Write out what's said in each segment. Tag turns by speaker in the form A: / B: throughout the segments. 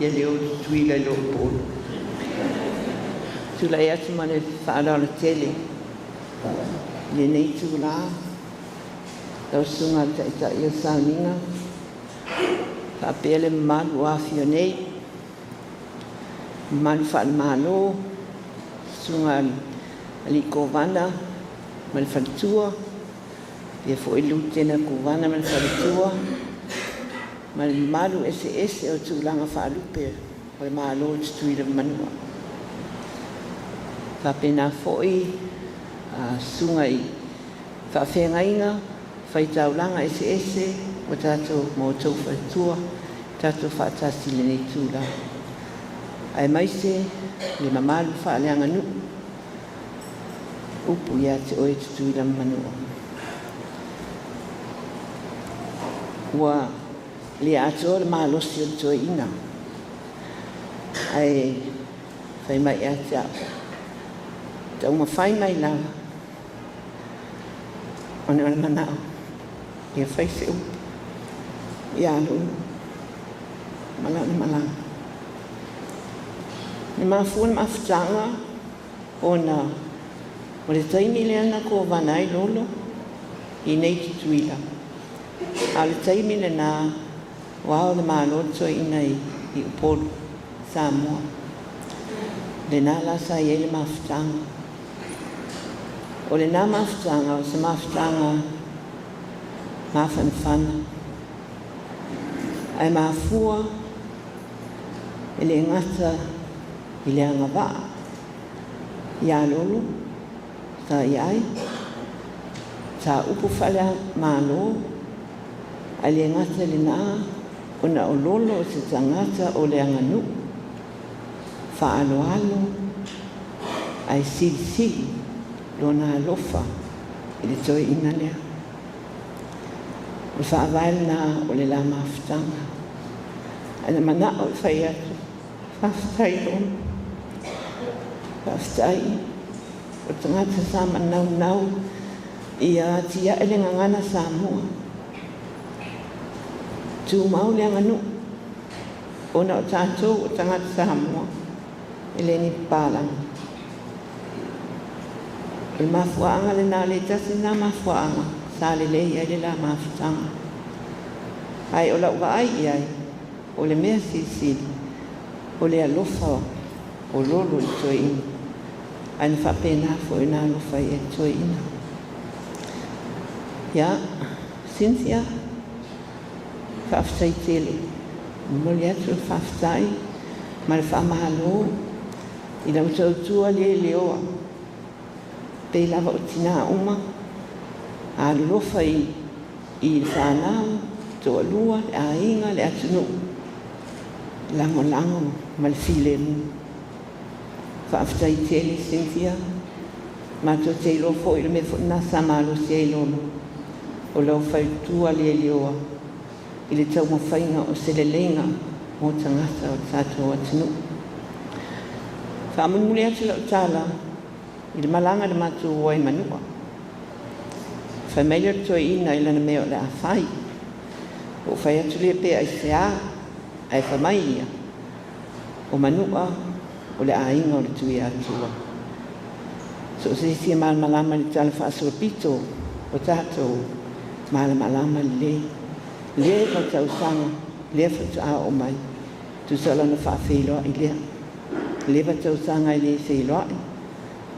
A: Ia leo Tutuila i lo Upolu. Tulai atu ma le faaaloalo tele i lenei itulā, lau Susuga i le Taitai o le Sauniga faapea le mamalu o afio nei, mamalu faale-Malo, Susuga i le Alii Kovana ma le Faletua, faapea foi le Lutena Kovana ma le Faletua, ma le mamalu eseese o tulaga faalupe o le Malo o Tutuila ma Manua. E faapena foi susuga i faafeagaiga, faitaulaga eseese ua tatou ma outou faletua, tatou faatasi i lenei itula, aemaise le mamalu faaleaganuu, upu ia te oe Tutuila ma Manua. Ua le atoa le malosi o le toeaina, ae fai mai ia te au, taumafai mai lava ona o le manao ia fai se upu ia Lolo ma lana malaga. Na mafua le mafutaga ona o le taimi lea na kovana ai Lolo i nei Tutuila, a o le taimi lena ua ao le Malo le toeaina i Upolu, Samoa. Lena la sa i ai le mafutaga. O lena mafutaga o se mafutaga mafanafana, ae mafua e le gata i le agavaa ia Lolo sa i ai, sa upu faale-Malo, ae le gata i lena ona o Lolo o se tagata o le aganuu, faaaloalo ae silisili lona alofa i le toeaina lea. O le faavae lena o le la mafutaga. Ae na manao e fai atu, faafetai Lolo, faafetai o le tagata sa manaunau ia atiae le gagana Samoa, tumau le aganuu, ona o tatou o tagata Samoa e le ni papalagi. O le mafuaaga lena, le tasi lena mafuaaga sa lelei ai le la mafutaga. Ae o lau vaai i ai, o le mea silisili, o le alofa o Lolo i le toeaina, ae na faapena foi ona alofa i ai le toeaina. Ia, Cynthia, faafetai tele. Momoli atu le faafetai ma le faamalo i lau tautua le leoa, pei lava o tina uma, alolofa i le fanau, toalua, le aiga, le atunuu, lagolago ma le filemu. Faafetai tele Cynthia, matou te iloa foi le mea foi lena sa malosi ai Lolo, o lau faletua le leoa i le taumafaiga o se leleiga mo tagata o le tatou atunuu. Faamulimuli atu lau tala i le malaga na matou o ai i Manua. Fai mai lea o le toeaina i lana mea o le a fai. Ua ou fai atu lea pe aisea, ae fai mai ia, o Manua o le aiga o le Tuiatua. So o se isi e malamalama i le tala faasolopito o tatou malamalama lelei. Leva tausaga, lea faatoa oo mai, tusa o lana faafeiloai lea. Leva tausaga e le feiloai,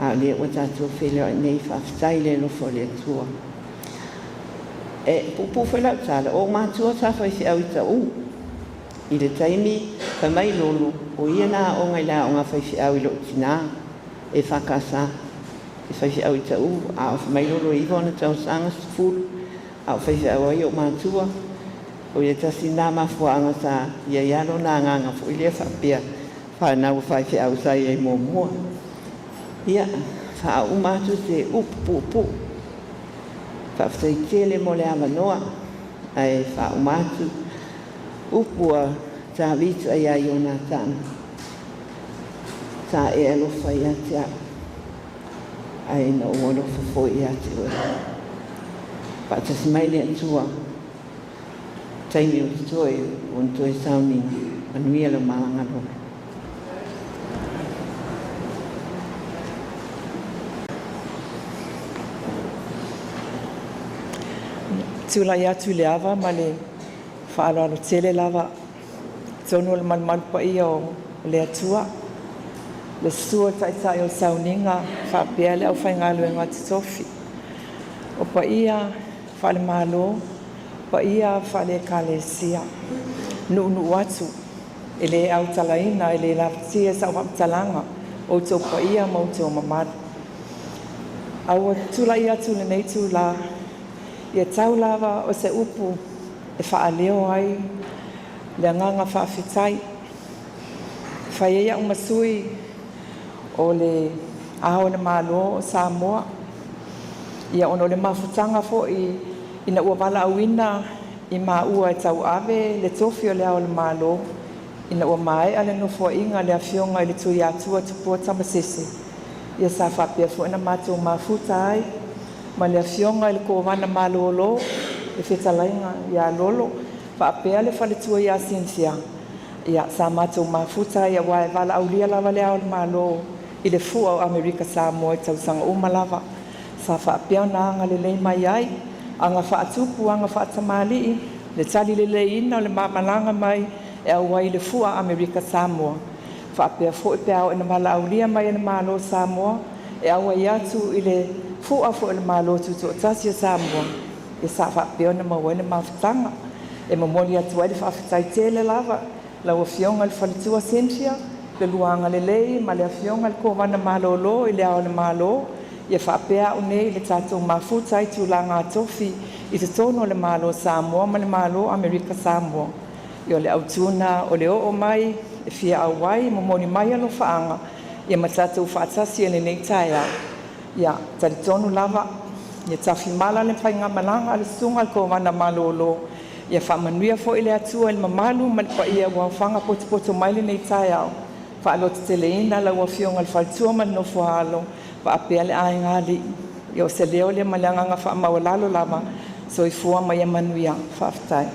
A: a o lea ua tatou feiloai nei, faafetai i le alofa o le Atua. E puupuu foi lau tala, o ou matua sa faifeau i Taʻu. I le taimi fai mai Lolo, o ia na aoga i le aoga faifeau i lou tinā, e FKS, e faifeau i Taʻu, a o fai mai Lolo e 9 ona tausaga, 10, a o faifeau ai ou matua. O ia tasi lena mafuaaga sa i ai lava lona agaga foi lea faapea, fanau a faifeau sa i ai muamua. Ia, faauma atu se upu puupuu. Faafetai tele mo le avanoa, ae faauma atu upu a Tavita ia Ionatana, sa e alofa ia te au, ae na ou alofa foi ia te oe. Faatasi mai le Atua, taimi o totoe o ona toe sauniga. Manuia lau malaga Lolo.
B: Tulai atu i le ava ma le faaaloalo tele lava i totonu o le malumalu paia o le Atua, le susu o le Taitai o le sauniga faapea le aufaigaluega totofi. O paia faale-Malo, paia faale-Ekalesia, nuunuu atu e le autalaina, e le lavatia i sau faamatalaga outou paia ma outou mamalu. A ua tulai atu i lenei itula, ia tau lava o se upu e faaleo ai le agaga faafetai. E fai ai au ma sui o le Ao o le Malo o Samoa, ia ona o le mafutaga foi ina ua valaauina i maua e tauave le tofi o le Ao o le Malo, ina ua maea le nofoaiga a le Afioga i le Tuiatua Tupua Tamasese, ia sa faapea foi ona matou mafuta ai ma le Afioga i le Kovana Malolo, le fetalaiga ia Lolo, faapea le faletua ia Sinia. Ia sa matou mafuta ai aua e valaaulia lava le Ao o le Malo i le fua o Amerika Samoa i tausaga uma lava. Sa faapea ona agalelei mai ai, aga faatupu, aga faatamalii, le talileleiina o le ma malaga mai e auai i le fua Amerika Samoa, faapea foi pe a oo ina valaaulia mai e le Malo o Samoa e auai atu i le fua foi o le Malo Tutoatasi o Samoa, ia sa faapea ona maua ai le mafutaga. E momoli atu ai le faafetai tele lava lau Afioga i le Faletua Cynthia, le lua agalelei ma le Afioga i le Kovana Malolo i le Ao o le Malo, ia faapea au nei i le tatou mafuta ai i tulaga tofi i totonu o le Malo o Samoa ma le Malo o Amerika Samoa. Ia o le autu lena o le oo mai e fia auai, momoli mai alofaaga ia ma tatou faatasi i lenei taeao. Ia talitonu lava, ia tafimala le faigamalaga a le Susuga i le Kovana Malolo, ia faamanuia foi le Atua i le mamalu ma le paia ua aofaga potopoto mai lenei taeao, faalototeteleina lau Afioga i le Faletua ma le nofo-a-alo faapea le aigaalii. Ia o se leo lea ma le agaga faamaualalo lava. Soifua ma ia manuia. Faafetai.